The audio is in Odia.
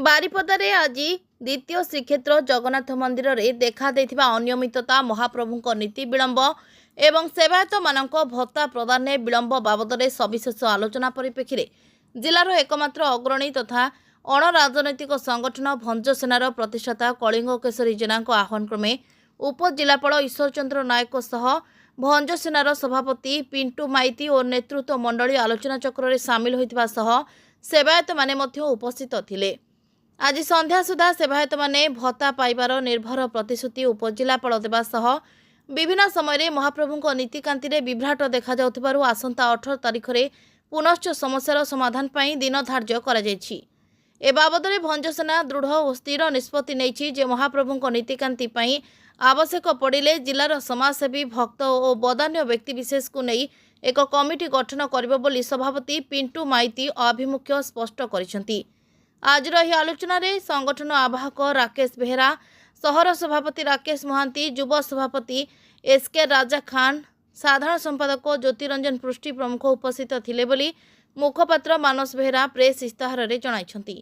ବାରିପଦାରେ ଆଜି ଦ୍ୱିତୀୟ ଶ୍ରୀକ୍ଷେତ୍ର ଜଗନ୍ନାଥ ମନ୍ଦିରରେ ଦେଖାଦେଇଥିବା ଅନିୟମିତତା, ମହାପ୍ରଭୁଙ୍କ ନୀତି ବିଳମ୍ବ ଏବଂ ସେବାୟତମାନଙ୍କ ଭତ୍ତା ପ୍ରଦାନରେ ବିଳମ୍ବ ବାବଦରେ ସବିଶେଷ ଆଲୋଚନା ପରିପ୍ରେକ୍ଷୀରେ ଜିଲ୍ଲାର ଏକମାତ୍ର ଅଗ୍ରଣୀ ତଥା ଅଣରାଜନୈତିକ ସଂଗଠନ ଭଞ୍ଜସେନାର ପ୍ରତିଷ୍ଠାତା କଳିଙ୍ଗ କେଶରୀ ଜେନାଙ୍କ ଆହ୍ୱାନ କ୍ରମେ ଉପଜିଲ୍ଲାପାଳ ଈଶ୍ୱରଚନ୍ଦ୍ର ନାୟକଙ୍କ ସହ ଭଞ୍ଜସେନାର ସଭାପତି ପିଣ୍ଟୁ ମାଇତି ଓ ନେତୃତ୍ୱ ମଣ୍ଡଳୀ ଆଲୋଚନାଚକ୍ରରେ ସାମିଲ ହୋଇଥିବା ସହ ସେବାୟତମାନେ ମଧ୍ୟ ଉପସ୍ଥିତ ଥିଲେ। ଆଜି ସନ୍ଧ୍ୟା ସୁଦ୍ଧା ସେବାୟତମାନେ ଭତ୍ତା ପାଇବାର ନିର୍ଭର ପ୍ରତିଶ୍ରୁତି ଉପଜିଲ୍ଲାପାଳ ଦେବା ସହ ବିଭିନ୍ନ ସମୟରେ ମହାପ୍ରଭୁଙ୍କ ନୀତିକାନ୍ତିରେ ବିଭ୍ରାଟ ଦେଖାଯାଉଥିବାରୁ ଆସନ୍ତା 18 ତାରିଖରେ ପୁନଶ୍ଚ ସମସ୍ୟାର ସମାଧାନ ପାଇଁ ଦିନ ଧାର୍ଯ୍ୟ କରାଯାଇଛି। ଏ ବାବଦରେ ଭଞ୍ଜସେନା ଦୃଢ଼ ଓ ସ୍ଥିର ନିଷ୍ପତ୍ତି ନେଇଛି ଯେ ମହାପ୍ରଭୁଙ୍କ ନୀତିକାନ୍ତି ପାଇଁ ଆବଶ୍ୟକ ପଡ଼ିଲେ ଜିଲ୍ଲାର ସମାଜସେବୀ, ଭକ୍ତ ଓ ବଦାନ୍ୟ ବ୍ୟକ୍ତିବିଶେଷକୁ ନେଇ ଏକ କମିଟି ଗଠନ କରିବ ବୋଲି ସଭାପତି ପିଣ୍ଟୁ ମାଇତି ଆଭିମୁଖ୍ୟ ସ୍ପଷ୍ଟ କରିଛନ୍ତି। ଆଜିର ଏହି ଆଲୋଚନାରେ ସଂଗଠନ ଆବାହକ ରାକେଶ ବେହେରା, ସହର ସଭାପତି ରାକେଶ ମହାନ୍ତି, ଯୁବ ସଭାପତି ଏସ୍ କେ ରାଜା ଖାନ୍, ସାଧାରଣ ସମ୍ପାଦକ ଜ୍ୟୋତିରଞ୍ଜନ ପୃଷ୍ଟି ପ୍ରମୁଖ ଉପସ୍ଥିତ ଥିଲେ ବୋଲି ମୁଖପାତ୍ର ମାନସ ବେହେରା ପ୍ରେସ୍ ଇସ୍ତାହାରରେ ଜଣାଇଛନ୍ତି।